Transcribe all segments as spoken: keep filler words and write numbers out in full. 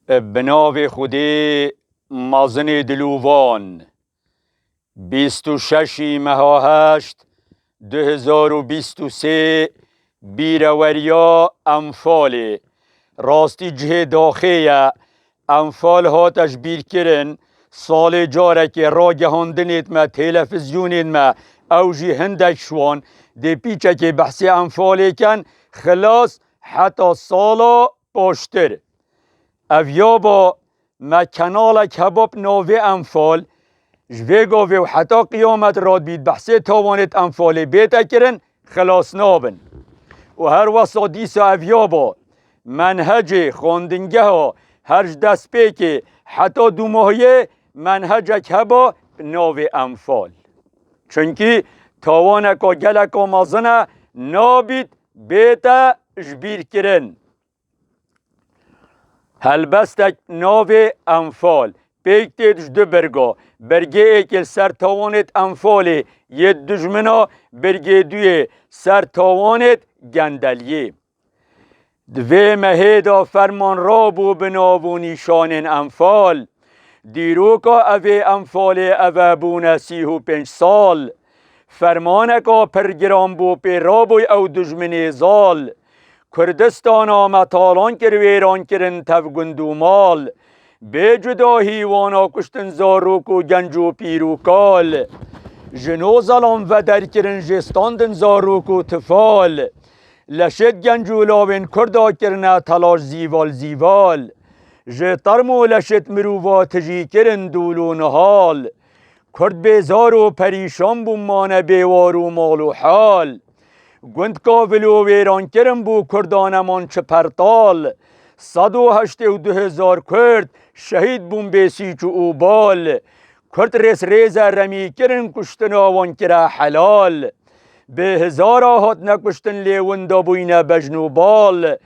Bi navê Xwedê mezinê dilovan. Bîst û şeşî meha heşt du hezar û bîst û sê, bîreweriya Enfalê. Rastî cihê daxê ye. Enfal hate ji bîr kirin. Salê carekê ragihandinêd me, têlefizyonêd me, ew jî hindek ji wan dê pîçekê behsê Enfalê ken, xilas heta sala paştir. Ev yaba me kenalek heba bi navê Enfal, ji vê gavê û heta qiyamet radbît behsê tawanêd Enfalê bête kirin, xilas nabin. Û her wesa dîsa ev yaba menhecê xwendingeha her ji destpêkê heta dûmahiyê menhecek heba bi navê Enfal. Çunkî tawaneka geleka mezin e, nabît bête ji bîr kirin. Helbestek navê Enfal pêk têt ji du birga. Birgê êkê li ser tawanêd Enfalê yê dijmina, birgê duyê ser tawanêd gendeliyê. Di vê mehê de ferman rabû bi nav û nîşanên Enfal. Dîroka evê Enfalê eve bûne sî û pênc sal. Fermaneka pir giran bû pê rabûy ew dijminê zal. Kurdistana me talan kir, wêran kirin tev gund û mal. Bê cudahî wana kuştin zarok û genc û pîr û kal. Jin û zelam veder kirin jê standin zarok û tifal. Leşêt genc û lawên Kurda kirine telaş zîval zîval. Ji term û leşêt mirova tijî kirin dûl û nihal. Kurd bêzar û perîşan bûn, mane bêwar û mal û hal. Gund kavil û wêran kirin bû, Kurda neman çi pertal. Sed û heştê û du hezar Kurd şehîd bûn bê sîç û bal. Kurd rêz rêze remî kirin, kuştina wan kire helal. Bi hezara hatine kuştin lê winda bûyne bejn û bal.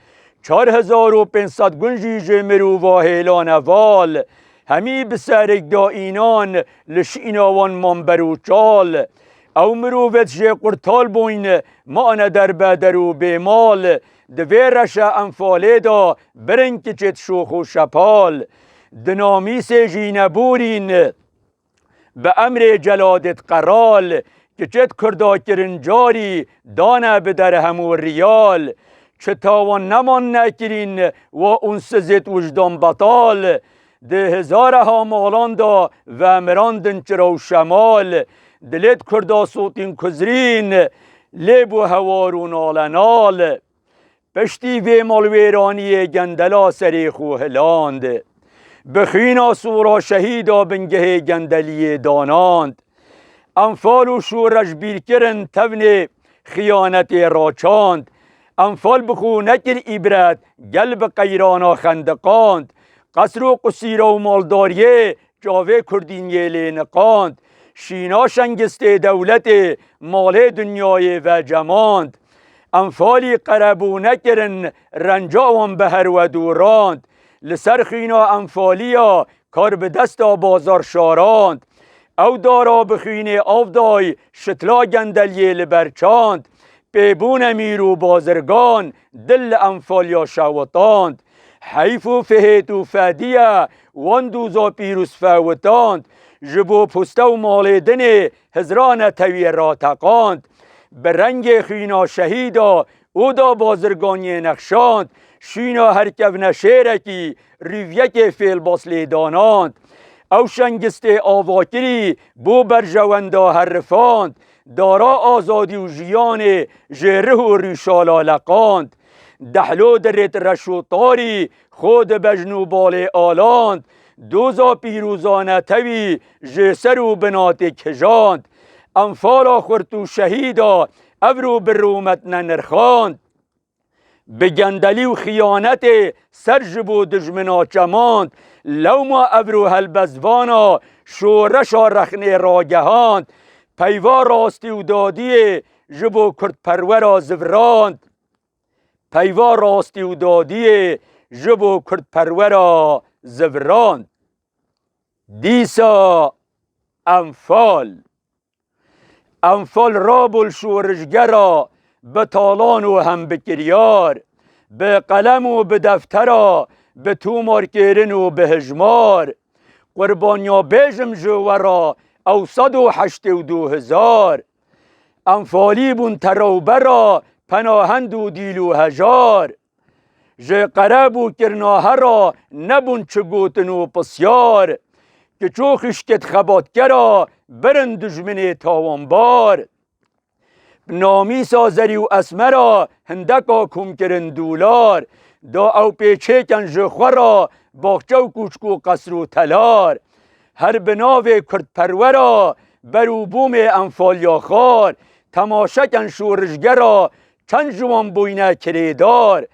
Çar hezar û pênc sed gund jî ji mirova hêlane val. Hemî bi serik da înan li şîna wan man ber û çal. Ew mirovêt jê qurtal bûyn, mane derbeder û bêmal. Di vê reşa Enfalê de birin kiçêt şox û şepal. Di namîsê jî neborîn. Bi emrê Celadêt Qeral, kiçêt Kurda kirin carî, dane bi derhem û riyal. Çi tawan neman nekirîn, wa ûnsizêt wijdan betal. Di hezareha malan de vemirandin çira û şemal. Dilêt Kurda sotîn kuzrîn, lê bû hewar û nalenal. Piştî vê malwêraniyê gendela serê xwe hiland. Bi xîna sora şehîda bingehê gendeliyê danand. Enfal û şoreş bîr kirin, tevnê xiyanetê raçand. Enfal bi xwe nekir îbret, gel bi qeyrana xendiqand. Qesr û qusîra û maldariyê çavê kurdîniyê lê niqand. Şîna şengistê dewletê malê dinyayê vecemand. Enfalî qerebûne kirin, renca wan bi herwe dûrand. Li ser xîna Enfaliya kar bi desta bazar şarand. Ew dara bi xînê av day, şitla gendeliyê li ber çand. Pêbûne mîr û bazirgan, dil li Enfaliya şewitand. Heyf û fihêt û fediye, wan dûza pîrûz fewitand. Ji bo poste û malê dinê hizra netewî rateqand. Bi rengê xîna şehîda û da bazirganiyê nexşand. Şîna her kevne şêrekî, rîvyekê fêlbas lê danand. Ew şengistê avakirî bo berjewenda herifand. Dara azadî û jiyanê ji rih û rîşala leqand. Dehlo dirêt reş û tarî xwe di bejn û balê aland. Doza pîrûza netewî ji ser û binatê kijand. Enfala xurt û şehîda evro bi rûmet nenirxand. Bi gendelî û xiyanetê ser ji bo dijmina çemand. Lewma evro helbestvana şoreşa rexnê ragehand. Peyva rastî û dadiyê ji bo kurdperwera zivrand. Peyva rastî û dadiyê ji bo kurdperwera zivrand. Dîsa Enfal. Enfal rabû li şoreşgera bi talan û hem bi kiryar, bi qelem û bi deftera bi tomarkêrin û bi hijmar. Qurbaniya bêjim ji we re ew sed û heştê û du hezar. Enfalî bûn terewbera penahend û dîl û hejar. Ji qereb û kirna hera nebûn çi gotin û pisyar. Kiço xişkit xebatkera birin dijminê tawanbar. Namîsa zerî û esmera hindeka kom kirin dûlar. Da ew pêçêken ji xwe re baxçe û kûçk û qesr û telar. Her bi navê kurdperwera ber û bûmê enfaliya xar. Temaşeken şûrişgera çend ji wan bûyne kirêdar.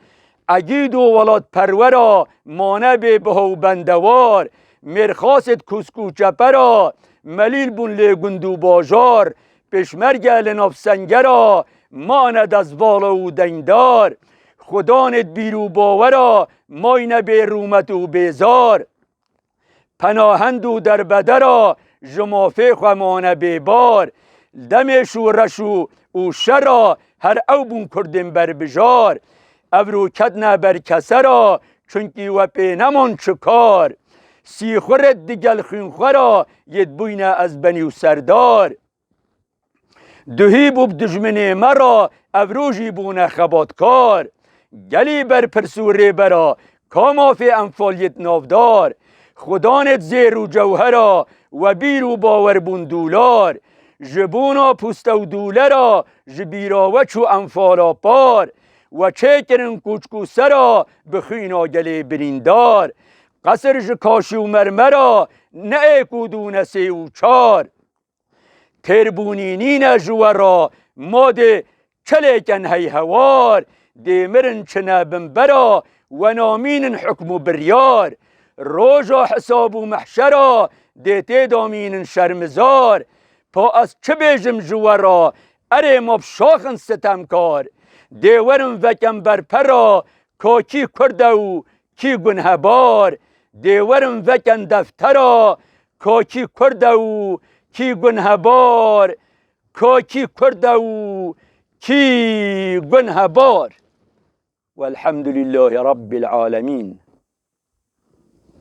Egîd û welatperwera mane bê biho û bendewar. Mêrxasêd kûsk û çepera melîl bûn lê gund û bajar. Pêşmerge li nav sengera mane destvala û deyndar. Xudanêd bîr û bawera mayne bê rûmet û bêzar. Penahend û derbedera ji mafê xwe mane bêbar. Demê şûreş û, û şera her ew bûn kurdên berbijar. Evro ketne ber kesera, çunkî we pê neman çi kar. Sîxurêd digel xwînxwera yêd bûyne ezbenî û serdar. Duhî bû bi dijminê me re, evro jî bûne xebatkar. Gelî berpirs û rêbera ka mafê enfaliyêd navdar. Xudanêd zêr û cewhera we bîr û bawer bûn dûlar. Ji bona pûste û dûlera ji bîra we çû enfala par. We çêkirin kûçk û sera bi xwîna gelê birîndar. Qesir ji kaşî û mermera ne êk û dû ne sê û çar. Têrbûnî nîne ji we re, ma dê çelêken hey hewar, dê mirin çine bin bera, we namînin hukm û biryar. Roja hesab û mehşera, dê tê damînin şermizar. Pa ez çi bêjim ji we re, erê ma bi şaxin sitemkar. Dê werin veken berpera, ka kî kurd e û kî gunhebar. Dê werin veken deftera, ka kî kurd e û kî gunhebar. Ka kî kurd e û kî gunhebar. Welhamdulîllahî Rabbil Alemîn.